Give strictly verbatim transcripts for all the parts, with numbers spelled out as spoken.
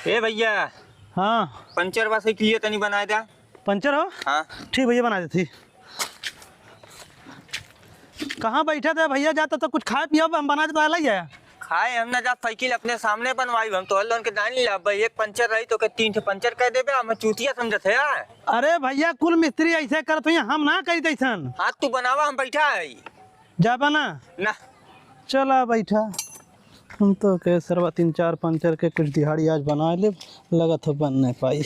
ए भइया। हाँ। पंचर बा साइकिलिया, तनी बनाए द्या। पंचर हो? हाँ। ठीक भइया, बना देती। कहाँ बैठा था भइया? जाता तो कुछ खाए पिया, हम बना देता, लाई जाए। खाए हम ना जा, साइकिल अपने सामने बनवाई, हम तोहर लोगन के नाहीं लाबे। एक पंचर रही तो के तीन ठे पंचर कइ देबे, हम चूतिया समझत है यार। अरे भइया, कुल मिस्त्री ऐसे करत हुई, हम ना करी तैसन। हाँ, तू बनावा, हम बैठा है। जाबा ना? ना। चला बैठा। हम तो कहे सरवा तीन चार पंचर के कुछ दिहाड़ी आज बना ले, लगत हो बन नहीं पाई।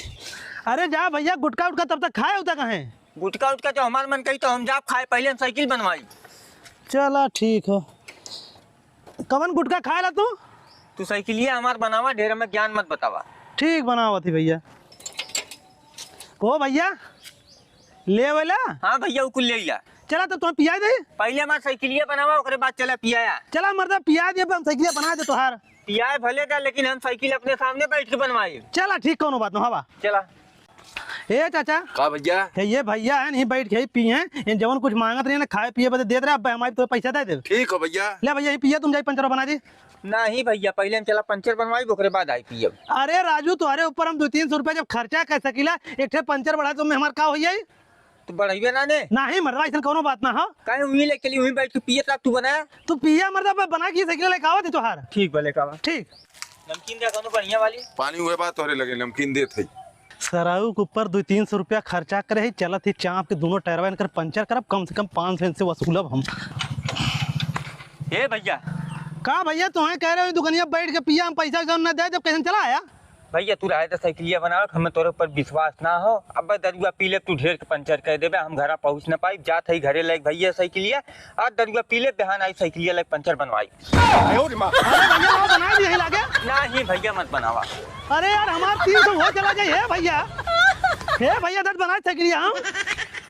अरे जा भइया, गुटखा उटखा तब तक खाए होता कहें? गुटखा उटखा तो हमार मन कही तो हम जाब खाए, पहले हम साइकिल बनवाई। चला ठीक हो। कवन गुटखा खाए ला तू? तू साइकिलिया हमार बनावा, ढेर हमें ज्ञान मत बतावा। ठीक बनावत ही भइया। ओ भइया, ले वाला? हाँ भइया, उ कुल ले ला। चला तो तुम्हें पिया दे। पहले हमार साइकिलिया बनावा, ओकरे बाद चला पियाया। चला मर्दा, पिया दे, हम साइकिलिया बना दे तोहार। पियाए भले का, लेकिन हम साइकिल अपने सामने बैठ के बनवाई। चला ठीक, कौनो बात ना हवा। चला। ए चाचा। का भइया? हे ये भइया है नहीं, बैठ के ही पिए हैं, इन जवन कुछ मांगत रहे ना, खाए पिए बदे देत रहे, अब हमारे तो पैसा दे दे। ठीक हो भइया। ले भइया, ये पिया, तुम जाई पंचर बना दी। नहीं भइया, पहले हम चला पंचर बनवाई, ओकरे बाद आई पियब। अरे राजू, तुम्हारे ऊपर हम दो तीन सौ रुपया जब खर्चा कर सकीला, एक ठे पंचर बढ़ा तो में हमार का हो जाई? तू बढ़ाइबे ना ने? नहीं मर्दा, ऐसन कौनो बात ना हो। काहे उही ले चली, उही बैठ के पिए, तब तू बनाया। तू पिया मर्दा, मैं बना के साइकिल लेके आवा थी तोहार। ठीक बा, लेके आवा। ठीक। नमकीन दे कौनो बढ़िया वाली। पानी हुए बात तोहरे लगे, नमकीन देत है। सराऊ के ऊपर दो तीन सौ रुपया खर्चा करे है, चलत ही चाप के दोनों टायरवा इनकर पंचर करब, कम से कम पाँच सौ इनसे वसूलब हम। ए भइया। का भइया, तुम्हें कह रहे हो दुकनिया बैठ के पिया, हम पैसा वैसा न दे, जब कैसे चला आया? भइया, तू रहे तो साइकिलिया बनावे, हमें तोरे ऊपर विश्वास ना हो। अब दरुआ पी ले, तू ढेर के पंचर कर देबे, हम घरा पहुँच ना पाई। जात है घरे लेके भइया साइकिलिया, आज दरुआ पी ले, बिहान आई साइकिलिया लेके पंचर बनवाई। अरे भइया, वो बना दिए ही लागे। नहीं भइया, मत बनावा। अरे यार, हमार तीन सौ हो चला जाए, हे भइया, हे भइया, दर्द बना साइकिलिया हम।